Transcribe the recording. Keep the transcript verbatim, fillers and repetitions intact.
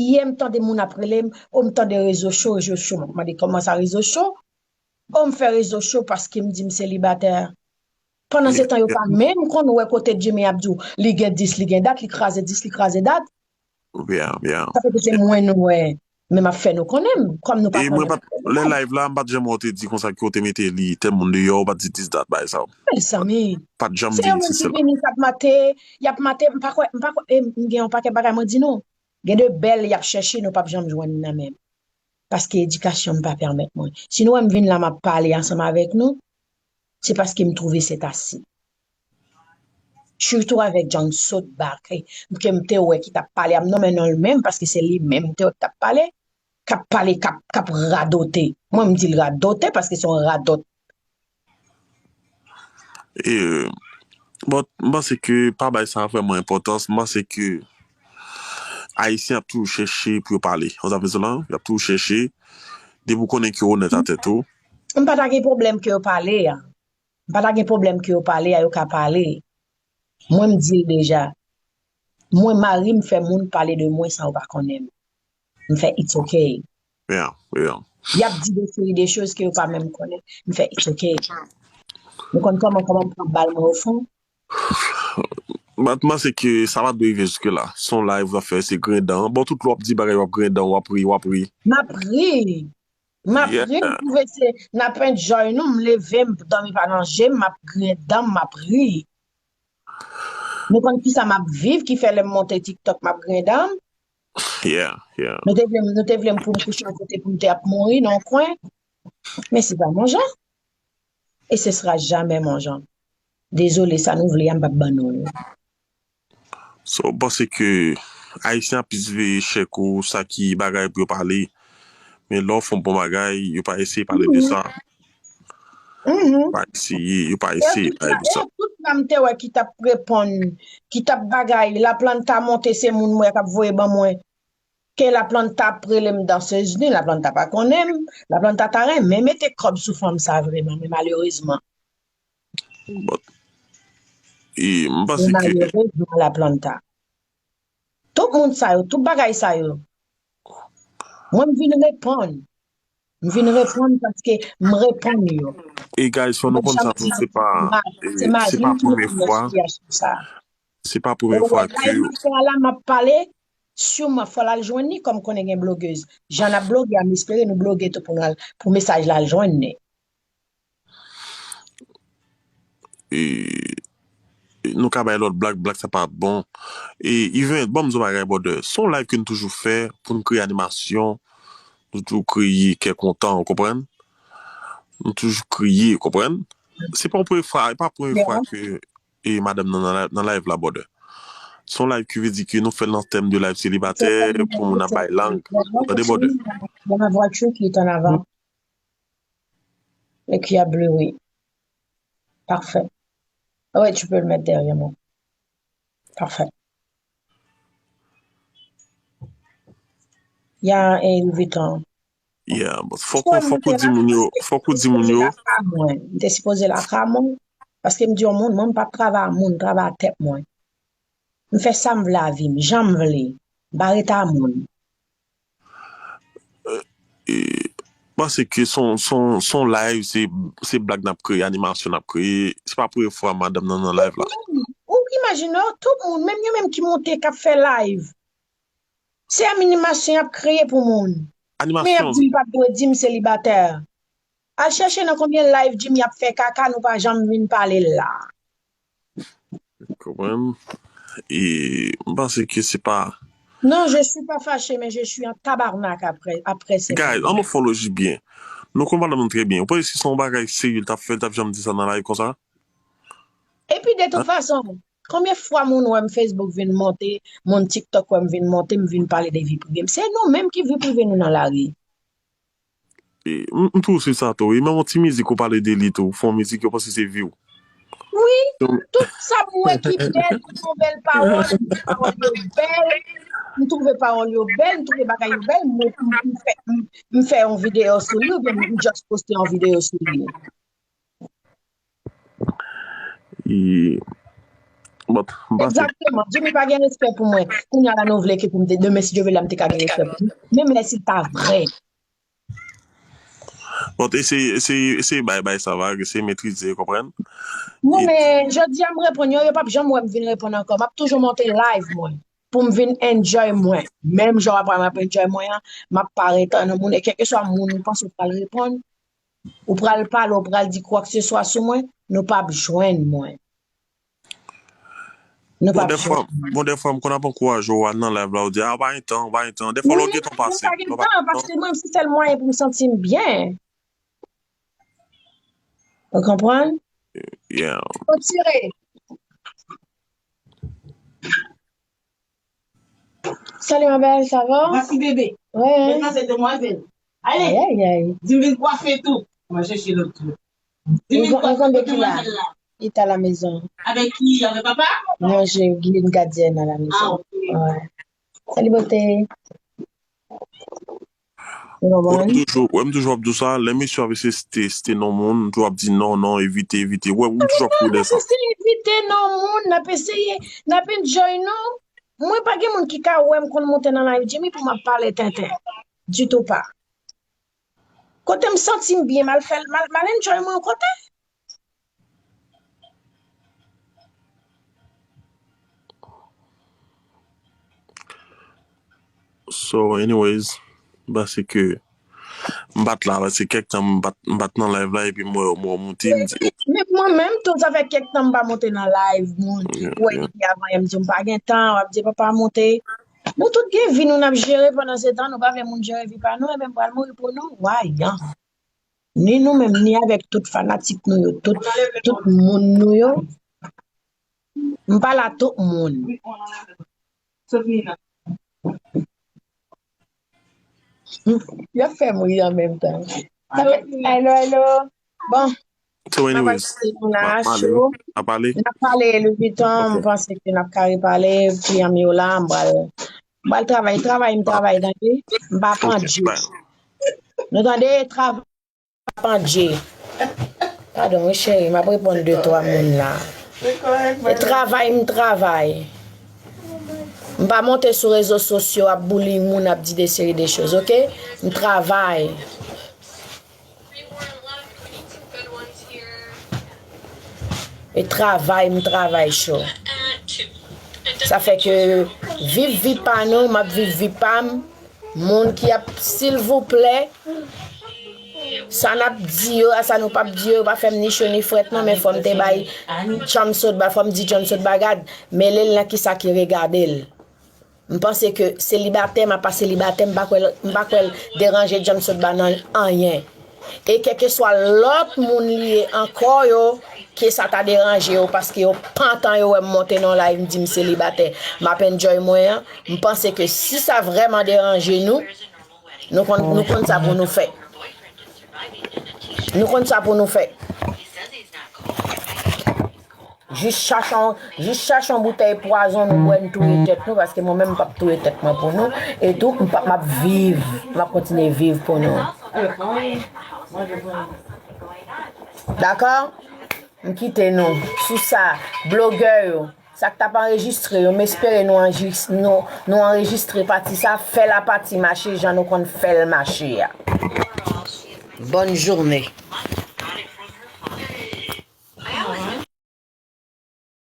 Yè m tande moun ap rele m, o m tande rezo cho, rezo cho. M ap mande kòman sa rezo cho? O m fè rezo cho paske m di m selibatè. Pandan se tan yo pa menm konn wè kote Jimmy ap di w, li gen dis, li gen dat, li kraze dis, li kraze dat. Byen, byen. Sa fè ke se mwen nou wè. Men m ap fè nou konnen m, kòm nou pa E mwen konnen. Pat, lè live la, m pat janm wè w te di konsa ke w te mete li, tèl moun deyò, ou pat di dis dat bagay sa. Mezanmi, Pat janm se di yo menm di ki sela. Vini, k ap mate, y ap mate, m pa kwè, m pa kwè, e m gen yon pakèt bagay mwen di nou. Gen de bèl y ap chèche, nou p ap janm jwenn nan men m. Paske edikasyon m pa pèmèt mwen. Si nou wè m vin la, m ap pale ansanm avèk nou, se paske m twouve se tasi. Sitou avèk John Sot Barkley, ke m te wè ki t ap pale a, m nonmen non l menm, paske se li menm m te wè ki t ap pale, k ap pale, k ap, k ap radote. Mwen, m di l radote, paske se yon radòt. E, bon, m panse ke pa bay sa vrèman enpòtans. M panse ke Ayisyen ap toujou chèche pou yo pale. Ou sa vle di la? Y ap toujou chèche. Depi w konnen ke w onèt a tèt ou. M pa ta gen pwoblèm ke yo pale a. M pa ta gen pwoblèm ke yo pale a, yo ka pale. Mwen, m di l deja. Mwen, mari m fè moun pale de mwen san yo pa konnen m. M fè it's okay. Yeah, yeah. Y ap di de seri de choz ke yo pa menm konnen. M fè it's okay. Nou konn kòman, kòman m pran bal mwen o fon? Batman se ke sa pa dwe rive jiske la. Se yon live w ap fè, se grendan. Bon, tout lè w ap di bagay, w ap grendan, w ap ri, w ap ri. M ap ri. M ap ri, m twouve se n ap enjoy nou, m leve, m dòmi pa nan je m, m ap grendan, m ap ri. Nou konn kisa m ap viv ki fè lè m monte TikTok m ap grendan m? Yeah, yeah. Nou te vle, nou te vle m pou m kouche yon kote pou m te ap mouri nan yon kwen? Men se pa mon jan. Et ce sera jamais mon genre. Dezole, sa nou vle a, m p ap ban nou l. So, m panse ke Ayisyen ap plis veye chèk ou sa ki bagay pou yo pale. Men lè w fè yon bon bagay, yo pa eseye pale de sa. Yo pa eseye, yo pa eseye pale de sa. Tout sa m te wè ki t ap reponn, ki t ap bagay, Laplanta monte se moun mwen k ap voye ban mwen. Ke Laplanta ap rele m dansez ni, Laplanta pa konnen m, Laplanta ta renmen mete kòb sou fanm sa vreman, men malerezman. But, e, m panse ke Malerezman, Laplanta. Tout moun sa yo, tout bagay sa yo. Mwen, m vin reponn. M vin reponn paske m reponn yo. E guys, fò nou konn sa tou, se pa, se pa premye fwa. Se pa premye fwa ke la m ap pale, siman fò l al jwenn li, kòm konnen gen blogez. Jan n ap bloge a, m espere nou bloge tou pou nou al, pou mesaj la al jwenn li. E, e nou ka bay lòt blag, blag sa pa bon. E, Yven, ban m di w bagay, brother. Se yon live ke n toujou fè pou n kreye animasyon, nou toujou kreye kè kontan, ou konprann? Nou toujou kreye, ou konprann? Se pa yon premye fwa, e pa premye fwa ke e madanm nan nan live, nan live la, brother. Se yon live ki vle di ke nou fè l nan tèm de live selibatè, pou moun ap bay lang. Tande, brother. Dans ma voiture qui est en avant. Et qui a bleu, oui. Parfait. Ouais, tu peux le mettre derrière moi. Parfait. Il y a un Louis Vuitton. Yeah, but fòk ou, fòk ou di moun yo, fòk ou di moun yo. M te sipoze lakay mwen, paske m di yon moun, mwen m p ap travay a moun, travay a tèt mwen. M fè sa m vle a vi m, jan m vle. M pa ret a moun. E, m panse ke se yon, se yon, se yon live, se, se blag n ap kreye, animasyon n ap kreye. Se pa premye fwa madanm nan nan live la. Ou imajine w, tout moun, menm yo menm ki monte, k ap fè live. Se animasyon y ap kreye pou moun. Men y ap Animasyon. Di m pa dwe di m selibatè. Al chèche nan konbyen live Jimmy ap fè kaka, nou pa janm vin pale l la. Konprann? E m panse ke se pa. Non, je suis pas fâché, mais je suis en tabarnak après, après cette Guys, an mòfoloji byen. Nou konn madanm nan trè byen. Ou panse si se yon bagay serye l t ap fè, l t ap janm di sa nan live konsa? Epi de tout fason, konbyen fwa moun wè m Facebook vin monte, moun TikTok wè m vin monte, m vin pale de vi prive m? Se nou menm ki vi prive nou nan lari. E, m, m tou swiv sa tou, wi. Menm yon ti mizik ou pale de li tou, fè yon mizik, yo panse se vi w. Wi, tout sa m wè ki bèl, tout nouvèl pawòl, m twouve pawòl yo bèl, m twouve pawòl yo bèl, m twouve bagay yo bèl, m, m, m fè, m, m fè yon videyo sou li, oubyen m just poste yon videyo sou li. E, But, m panse. Egzakteman. Jimmy pa gen respè pou mwen. Kounye a la nou vle ke pou m te, demen si Dye vle la m te ka gen respè pou li. Menm lè si l ta vre. Bon, eseye, eseye, eseye bay, bay sa vag, eseye metrize, konprann? Non, men jodi a m reponn yo, yo p ap janm wè m vin reponn ankò. M ap toujou monte live mwen pou m vin enjoy mwen. Menm jan w ap wè m ap enjoy mwen an, m ap parèt an moun, e kèlkeswa moun ou panse w pral reponn, ou pral pale, ou pral di kwakseswa sou mwen, nou p ap jwenn mwen. Nou p ap jwenn mwen. Bon, dèfwa m konn ap ankouraje w nan live la, ou di, a, w pa gen tan, w pa gen tan. Dèfwa lè w gen tan pase. Mwen pa gen tan, paske mwen, se sèl mwayen pou m santi m byen. Ou konprann? Yeah. Retire. Salut ma belle, ça va? Voici bébé. Ouais. Maintenant c'est demoiselle. Allez. Aïe aïe aïe. Di m vin kwafe tou. Mwen chèche lòt tou. Di m vin kwafe tou demoiselle la. Il est à la maison. Avec qui? Avec papa? Non, j'ai une gardienne à la maison. Ah, ok. Ouais. Salut beauté. Ou konprann? Wè m toujou, wè m toujou ap di w sa, lè mesye ap eseye site, site non moun, m toujou ap di non, non, evite, evite. Wè, m toujou ap kouri dèyè sa. N ap eseye evite non moun, n ap eseye, n ap enjoy nou. Mwen pa gen moun ki ka wè m konn monte nan live Jimmy pou m ap pale tenten. Ditou pa. Kote m santi m byen, m al fè, m al, m al enjoy mwen yon kote. So, anyways, m panse ke m pa t la, paske kèk tan m pa t, m pa t nan live la, epi m wè, m wè w monte, m di, oh. Men mwen menm tou, sa fè kèk tan m pa monte nan live, moun. Ou wè, depi avan yè, m di, m pa gen tan, w ap di, papa, monte. Nou tout gen vi nou n ap jere pandan se tan, nou pa vle moun jere vi pa nou, ebyen m pral mouri pou nou, wayan. Ni nou menm, ni avèk tout fanatik nou yo, tout, tout moun nou yo. M pale a tout moun. Y ap fè m ri an menm tan. Hello, hello. Bon. So anyways, n ap pale Louis Vuitton, m panse ke n ap ka repale, kliyan m yo la, m pral, m pral travay, travay, m travay, tande, m pa pandye. Nou tande, travay. Pandye. Padon wi cheri, m ap reponn de twa moun la. E travay, m travay. M pa monte sou rezo sosyo ap bouli moun, ap di de seri de choz, oke? M travay. E travay, m travay cho. Sa fè ke viv vi pa nou, m ap viv vi pa m. Moun ki ap, silvouplè, sa n ap di yo a, sa nou p ap di yo, yo pa fè m ni cho ni frèt non, men fò m te bay John Sotba, fò m di John Sotba gad, mele l nan kisa ki regade l. M panse ke selibatè, m apa selibatè, m pa kwè l, m pa kwè l deranje John Sotba nan anyen. E kèlkeswa lòt moun li ye ankò yo, ke sa ta deranje yo, paske yo pantan yo wè m monte nan live, m di m selibatè, m ap enjoy mwen an, m panse ke si sa vrèman deranje nou, nou konn, nou konn sa pou nou fè. Nou konn sa pou nou fè. Jis chache yon, jis chache yon boutèy pwazon nou bwè, n touye tèt nou, paske mwen menm m p ap touye tèt mwen pou nou. E tou, m p ap, m ap viv, m ap kontinye viv pou nou. Dakò? M kite nou sou sa. Blogè yo, sa k t ap anrejistre yo, m espere nou anjis-, nou, nou anrejistre pati sa, fè lapati mache jan nou konn fè l mache a. Bòn jounen.